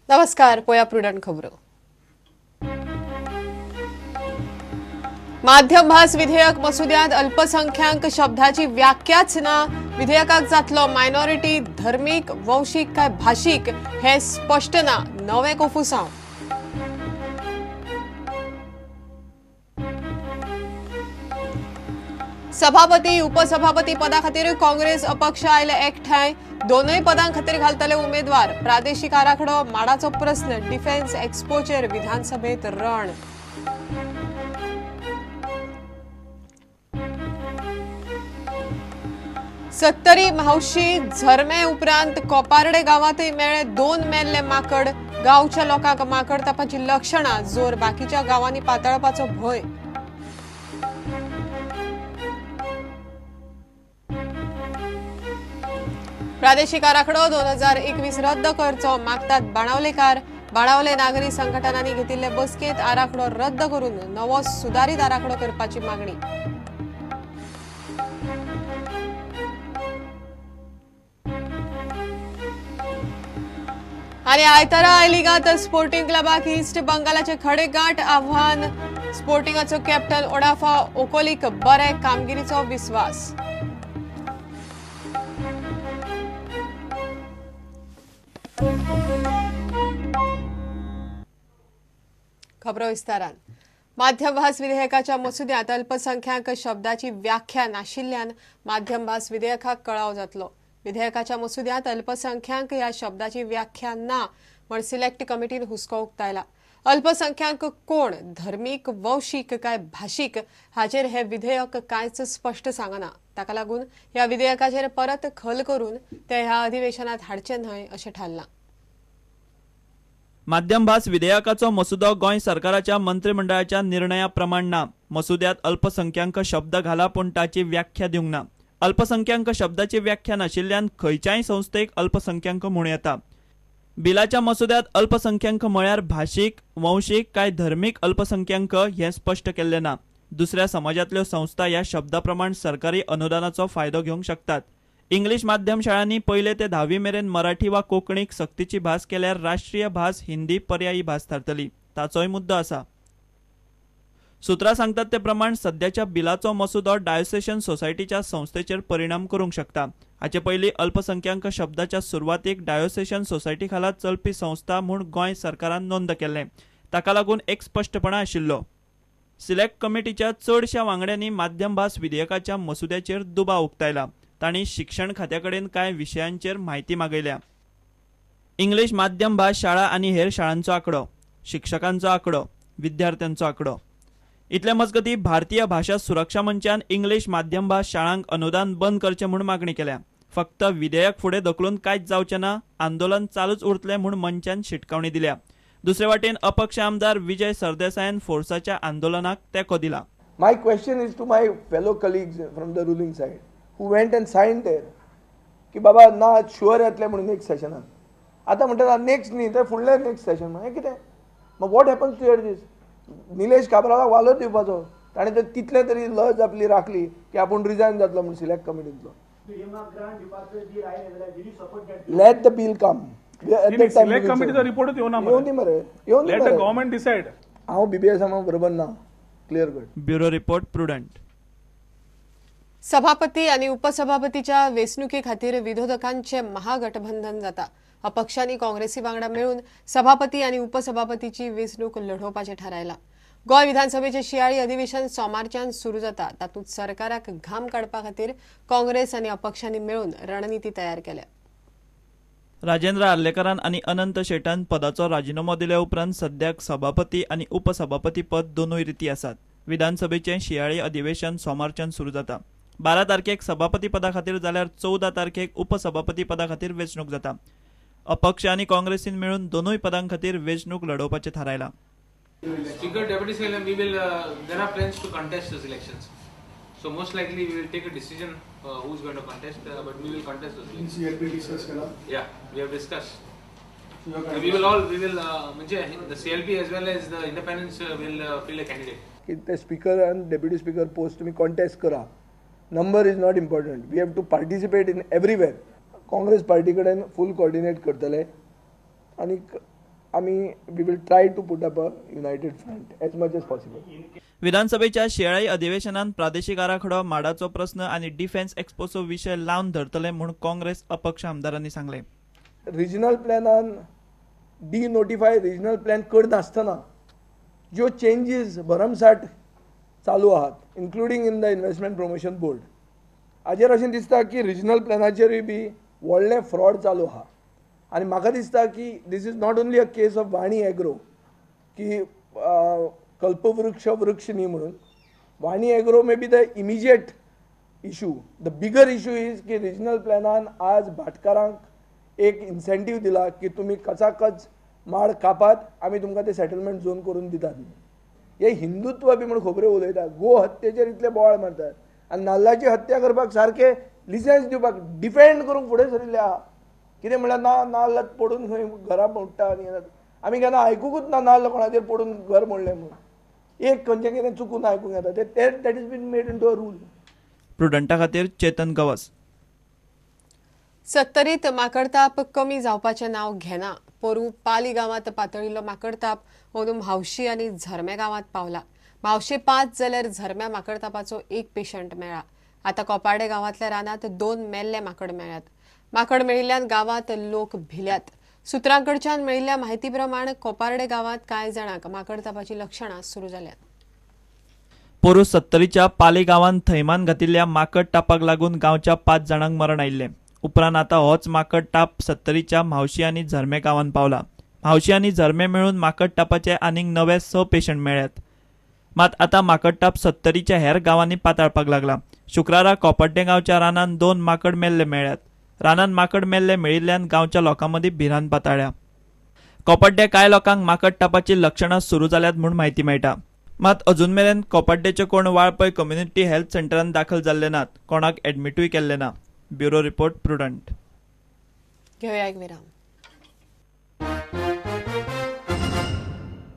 नमस्कार, पोया प्रुडंट खबरो. माध्यम भास विधेयक मसुद्यांत अल्पसंख्याक शब्दाची व्याख्याच ना. विधेयकाक जातलो मायनॉरिटी, धर्मीक, वंशीक काय भाशीक हे स्पष्ट ना. नवे कोफुसांव. सभापती उपसभापती पदा खातीर काँग्रेस अपक्ष आयले एकठांय. दोनूय पदां खातीर घालतले उमेदवार. प्रादेशिक आराखडो, माडाचो प्रस्न, डिफेन्स एक्सपोचेर विधानसभेत रण. सत्तरी म्हावशी झरमे उपरांत कोपार्डे गांवांतय मेळ्ळे 2 मेल्ले माकड. गांवच्या लोकांक माकड तापाची लक्षणां, जोर बाकीच्या गांवांनी पातळपाचो भंय. प्रादेशिक आराखडो 2021 रद्द करचो मागतात बाणावलेकार. बाणावले नागरी संघटनांनी घेतिल्ले बसकेंत आराखडो रद्द करून नवो सुदारीत आराखडो करपाची मागणी. आनी आयतारा I लिगांत स्पोर्टिंग क्लबाक ईस्ट बंगालाचे खडेगांठ आव्हान. स्पोर्टिंगाचो कॅप्टन ओडाफा ओकोलीक बरे कामगिरीचो विस्वास. खबरो विस्तारान. माध्यम भास विधेयकाच्या मसुद्यांत अल्पसंख्याक शब्दाची व्याख्या नाशिल्ल्यान माध्यम भास विधेयकाक कळाव जातलो. विधेयकाच्या मसुद्यांत अल्पसंख्याक ह्या शब्दाची व्याख्या ना म्हण सिलेक्ट कमिटीन हुस्को उक्तायला. अल्पसंख्याक कोण, धर्मीक, वंशीक काय भाशीक हाचेर हे विधेयक कांयच स्पश्ट सांगना. ताका लागून ह्या विधेयकाचेर परत खल करून ते ह्या अधिवेशनात हाडचे न्हय अशें थारलां. माध्यम भास विधेयकाचो मसुदो गोंय सरकाराच्या मंत्रिमंडळाच्या निर्णया प्रमाण ना. मसुद्यांत अल्पसंख्याक शब्द घाला पूण ताची व्याख्या दिवंक ना. अल्पसंख्याक शब्दाची व्याख्या नाशिल्ल्यान खंयच्याय संस्थेक अल्पसंख्याक म्हणूं येता. बिलाच्या मसुद्यांत अल्पसंख्याक म्हळ्यार भाशीक, वंशीक काय धर्मीक अल्पसंख्याक हें स्पश्ट केल्लें ना. दुसऱ्या समाजांतल्यो संस्था ह्या शब्दा प्रमाण सरकारी अनुदानाचो फायदो घेवंक शकतात. इंग्लीश माध्यम शाळांनी पयले ते 10वी मेरेन मराठी वा कोंकणीक सक्तीची भास केल्यार राष्ट्रीय भास हिंदी पर्यायी भास थारतली, ताचोय मुद्दो आसा. सुत्रां सांगतात ते प्रमाण सद्याच्या बिलाचो मसुदो डायोसेशन सोसायटीच्या संस्थेचेर परिणाम करूंक शकता. हाचे पयलीं अल्पसंख्याक शब्दाच्या सुरवातीक डायोसेशन सोसायटी खाला चलपी संस्था म्हूण गोंय सरकारान नोंद केल्लें. ताका लागून एक स्पश्टपणा आशिल्लो. सिलेक्ट कमिटीच्या चडश्या वांगड्यांनी माध्यम भास विधेयकाच्या मसुद्याचेर दुबाव उक्तायला. तांणी शिक्षण खात्या कडेन कांय विशयांचेर म्हायती मागयल्या. इंग्लीश माध्यम भास शाळा आनी हेर शाळांचो आंकडो, शिक्षकांचो आंकडो, विद्यार्थ्यांचो आंकडो. इतले मजगती भारतीय भाशा सुरक्षा मंचान इंग्लीश माध्यम भास शाळांक अनुदान बंद करचें म्हूण मागणी केल्या. फक्त विधेयक फुडें धकलून कांयच जावचें ना, आंदोलन चालूच उरतलें म्हूण मंचान शिटकावणी दिल्या. दुसरे वाटेन अपक्ष आमदार विजय सरदेसायान फोर्साच्या आंदोलनाक तेंको दिला. My question is to my fellow colleagues from the ruling side who went and signed there की बाबा ना शुअर येतलें म्हणून नेक्स्ट सेशनान. आतां म्हणटा नेक्स्ट न्ही तर फुडलें नेक्स्ट सेशन. हें कितें? मग what happens to your this? Nilesh काब्रालाक वालोर दिवपाचो, ताणें तर तितलें तरी लज आपली राखली की आपूण रिजायन जातलो म्हूण सिलेक्ट कमिटींतलो. Let the bill come. Select कमिटीचो रिपोर्टूच येवना येवंदी मरे, येवंदी. Let the government decide. हांव बीबीएस बरोबर ना. Clear cut. Bureau report, Prudent. सभापती आनी उपसभापतीच्या वेंचणुके खातीर विरोधकांचे महागठबंधन जाता. अपक्षांनी काँग्रेसी वांगडा मेळून सभापती आनी उपसभापतीची वेंचणूक लढोवपाचें थारायलां. गोंय विधानसभेचें शियाळी अधिवेशन सोमारच्यान सुरू जाता. तातूंत सरकाराक घाम काडपा खातीर काँग्रेस आनी अपक्षांनी मेळून रणनिती तयार केल्या. राजेंद्र आर्लेकरान आनी अनंत शेटान पदाचो राजिनामो दिल्या उपरांत सद्याक सभापती आनी उपसभापती पद दोनूय रिती आसात. विधानसभेचें शियाळी अधिवेशन सोमारच्यान सुरू जाता. 12 तारखेक सभापती पदा खातीर जाल्यार 14 तारखेक उपसभापती पदा खातीर वेंचणूक जाता. अपक्ष आनी काँग्रेसीन मेळून दोनूय पदां खातीर वेंचणूक लढोवपाचें थारायलां. Speaker, Deputy Speaker, we will there are plans to contest those elections. So most likely we will take a decision who is going to contest, but we will contest those elections. CLP discuss केला? Yeah, we have discussed. We will all, we will the CLP as well as the independents will fill a candidate. की ते speaker आनी deputy speaker post तुमी contest करा. Number is not important. We have to participate in everywhere. Congress party कडेन फूल coordinate करतले आनी आमी we will try to put up a united front as much as possible. विधानसभेच्या शिंयाळी अधिवेशनात प्रादेशीक आराखडो, माडाचो प्रस्न आनी डिफेन्स एक्स्पोचो विशय लावन धरतले म्हूण काँग्रेस अपक्ष आमदारांनी सांगलें. रिजनल प्लॅनान डी नोटिफाय रिजनल प्लॅन करनासतना ज्यो चेंजीस भरमसाठ चालू आहात, including in the investment promotion board, हाजेर अशें दिसता की रिजनल प्लॅनाचेरूय बी व्हडलें फ्रॉड चालू आहा. आनी म्हाका दिसता की this is not only a case of Wani agro की कल्पवृक्ष वृक्ष न्ही म्हणून. Wani agro may be the immediate issue. The bigger issue is की रिजनल प्लॅनान आज भाटकारांक एक इन्सेंटीव दिला की तुमी कचाकच माड कापात, आमी तुमकां ते सेटलमेंट झोन करून दितात. हे हिंदुत्व बी म्हूण खबऱ्यो उलयतात, गो हत्येचेर इतले बोवाळ मारतात आनी नाल्लाची हत्या करपाक सारके लिसेन्स दिवपाक डिफेंड करूंक फुडें सरिल्ले आहा. कितें म्हणल्यार ना नाल्ल पडून खंय घरां मोडटा आनी आमी केन्ना आयकुकूच ना नाल्ल कोणाचेर पडून घर मोडलें म्हणून. एक खंयचें कितें चुकून आयकूंक येता ते that is been made into a rule. प्रुडंटा खातीर चेतन गवस. सत्तरीत माकडताप कमी जावपाचें नांव घेना. पोरू पाली गांवांत पातळिल्लो माकडताप अंदू म्हावशी आनी झरमे गांवांत पावला. म्हावशे 5 जाल्यार झरम्या माकडतापाचो 1 पेशंट मेळ्ळा. आतां कोपार्डे गांवांतल्या रानांत 2 मेल्ले माकड मेळ्ळ्यात. माकड मेळिल्ल्यान गांवांत लोक भिल्यात. सुत्रांकडच्यान मेळिल्ल्या म्हायती प्रमाण कोपार्डे गांवांत कांय जाणांक माकडतापाची लक्षणां सुरू जाल्यात. पोरू सत्तरीच्या पाली गांवांत थैमान घातिल्ल्या माकड तापाक लागून गांवच्या 5 जाणांक मरण आयिल्लें. उपरांत आतां होच माकड ताप सत्तरीच्या म्हावशी आनी झरमे गांवांत पावला. म्हावशी आनी झरमे मेळून माकड तापाचे आनीक नवे 6 पेशंट मेळ्ळ्यात. मात आतां माकड ताप सत्तरीच्या हेर गांवांनी पातळपाक लागला. शुक्रारा कोपाड्डें गांवच्या रानांत 2 माकड मेल्ले मेळ्ळ्यात. रानांत माकड मेल्ले मेळिल्ल्यान गांवच्या लोकां मदीं भिरांत पातळ्ळ्या. कोपाड्डे कांय लोकांक माकड तापाची लक्षणां सुरू जाल्यात म्हूण म्हायती मेळटा. मात अजून मेरेन कोपाड्डेचे कोण वाळपय कम्युनिटी हेल्थ सेंटरांत दाखल जाल्ले नात. कोणाक एडमिटूय केल्ले ना. Bureau report, Prudent. घेवया एक विराम.